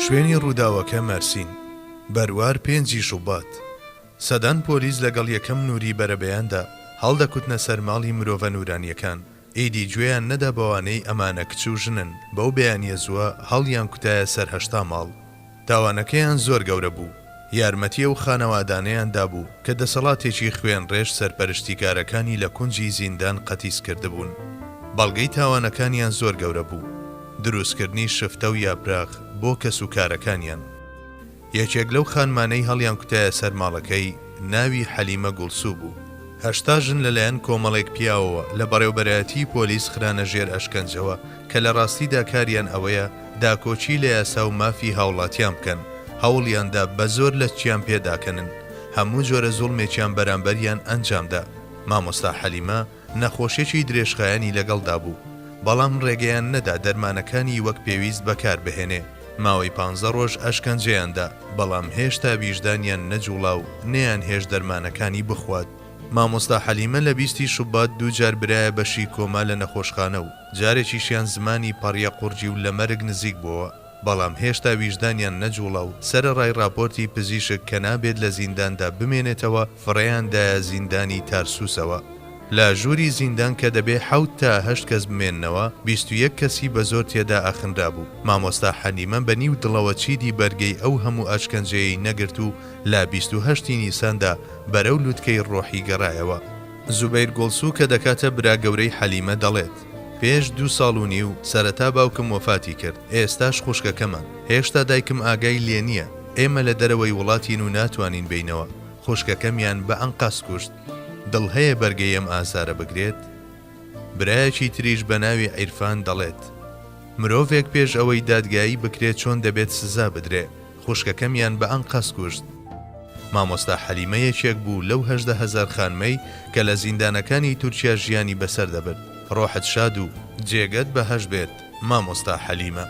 شوێنی ڕووداوەکە مەرسین، بەروار پێنجی شوبات. سەدان پۆلیس لەگەڵ یەکەم نووری بەرەبەیاندا هەڵدەکوتنە سەر ماڵی مرۆڤە نوورانییەکان. ئیدی گوێیان نەدا بەوانەی ئەمانە کچ و ژنن، بەو بەیانییە زووە هەڵیانکوتایە سەر 80 ماڵ. تاوانەکەیان زۆر گەورە بوو، یارمەتی ئەو خانەوادانەیان دابوو کە دەسەڵاتێکی خوێنڕێژ سەرپەرشتیکارەکانی لە کونجی زیندان قەتیس کردبوون. بەڵگەی تاوانەکانیان زۆر گەورە بوو، دروستکردنی شفتە و یاپراخ بۆ کەسوکارەکانیان. یەکێک لەو خانمانەی هەڵیانکوتایە سەر ماڵەکەی، ناوی حەلیمە گوڵسوو بوو. 80 ژن لەلایەن کۆمەڵێک پیاوەوە لە بەڕێوبەرایەتیی پۆلیس خرانە ژێر ئەشکەنجەوە کە لە ڕاستیدا کاریان ئەوەیە داکۆکی لە یاسا و مافی هاوڵاتیان بکەن، هەوڵیاندا بە زۆر لەچکیان پێ داکەنن، هەموو جۆرە زوڵمێکیان بەرامبەریان ئەنجامدا. مامۆستا حەلیمە نەخۆشیەکی درێژخایەنی لەگەڵدا بوو، بەڵام ڕێگەیان نەدا دەرمانەکانی وەک پێویست بەکار بهێنێ، ماوەی پانزە ڕۆژ ئەشکەنجەیان دا، بەڵام هێشتا ویژدانیان نەجوڵا و نەیانهێشت دەرمانەکانی بخوات. مامۆستا حەلیمە لە بیست ی شوبات دوو جار برایە بەشی کۆما لە نەخۆشخانە و جارێکیشیان زمانی پەڕیە قوڕگی و لە مەرگ نزیک بۆوە، بەڵام هێشتا ویژدانیان نەجوڵا و سەرەڕای ڕاپۆرتی پزیشک کە نابێت لە زینداندا بمێنێتەوە فڕێیان دایە زیندانی تارسوسەوە. لە ژووری زیندان کە دەبێ حەوت تا هەشت کەس بمێننەوە، 21 کەسی بە زۆر تێدا ئاخنرابوو. مامۆستا حەلیمە بە نیو دڵەوە چیدی بەرگەی ئەو هەموو ئەشکەنجەیەی نەگرت و لە 28 ی نیساندا بەرەو لوتکەی ڕۆحی گەڕایەوە. زوبەیر گوڵسوو کە دەکاتە برا گەورەی حەلیمە دەڵێت، پێش دوو ساڵ و نیو سەرەتا باوکم وەفاتی کرد، ئێستاش خوشکەکەمە، هێشتا دایکم ئاگای لێنییە، ئێمە لە دەرەوەی وڵاتین و ناتوانین بێینەوە، خوشکەکەمیان بە ئەنقەست کوشت، دڵ هەیە بەرگەی ئەم ئازارە بگرێت؟ برایەکی تریش بە ناوی عیرفان دەڵێت، مرۆڤێک پێش ئەوەی دادگایی بکرێت چۆن دەبێت سزا بدرێ، خوشکەکەمیان بە ئەنقەست کوشت. مامۆستا حەلیمە یەکێک بوو لەو 18,000 خانمەی کە لە زیندانەکانی تورکیا ژیانی بەسەر دەبرد. ڕۆحت شاد و جێگەت بەهەشت بێت مامۆستا حەلیمە.